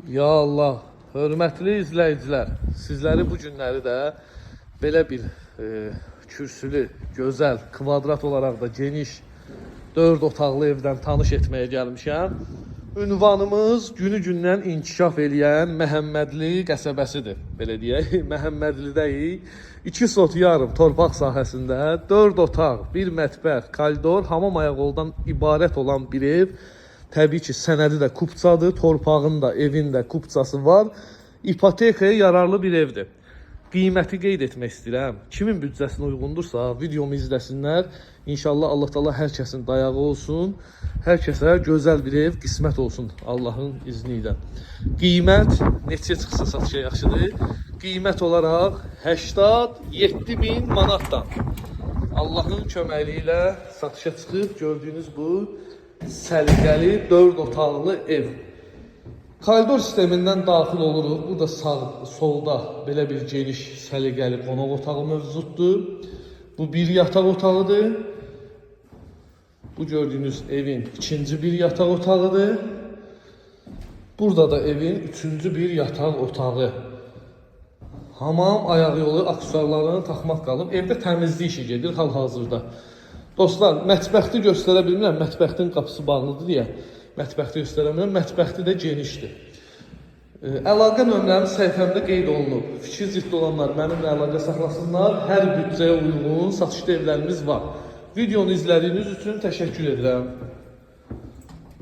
Ya Allah, hörmətli izləyicilər, sizləri bu günləri də belə bir kürsülü, gözəl, kvadrat olaraq da geniş 4 otaqlı evdən tanış etməyə gəlmişəm. Ünvanımız günü-gündən inkişaf eləyən Məhəmmədli qəsəbəsidir. Belə deyək, Məhəmmədlidəyik. 2 sot yarım torpaq sahəsində 4 otaq, bir mətbəx, koridor, hamam ayaqyoldan ibarət olan bir ev. Təbii ki, sənədi də kupçadır, torpağın da, evin də kupçası var. İpotekaya yararlı bir evdir. Qiyməti qeyd etmək istəyirəm. Kimin büdcəsinə uyğundursa, videomu izləsinlər. İnşallah Allah Taala hər kəsin dayağı olsun. Hər kəsə gözəl bir ev qismət olsun Allahın izni ilə. Qiymət neçəyə çıxsa satışa yaxşıdır. Qiymət olaraq 87 min manatdan. Allahın köməkliyi ilə satışa çıxıb gördüyünüz bu səliqəli 4 otaqlı ev. Koridor sistemindən daxil oluruq. Burada sağ, solda belə bir geniş səliqəli qonaq otağı mövcuddur. Bu bir yataq otağıdır. Bu gördüyünüz evin ikinci bir yataq otağıdır. Burada da evin üçüncü bir yataq otağı. Hamam, ayaq yolu, aksesuarlarını taxmaq qalıb. Evdə təmizlik işi gedir hal-hazırda. Dostlar, mətbəxti göstərə bilmirəm. Mətbəxtin qapısı bağlıdır deyə mətbəxti göstərə bilmirəm. Mətbəxti də genişdir. Əlaqə nömrəm səhifəmdə qeyd olunub. Fikir ciddi olanlar mənimlə əlaqə saxlasınlar. Hər büdcəyə uyğun satışda evlərimiz var. Videonu izlədiyiniz üçün təşəkkür edirəm.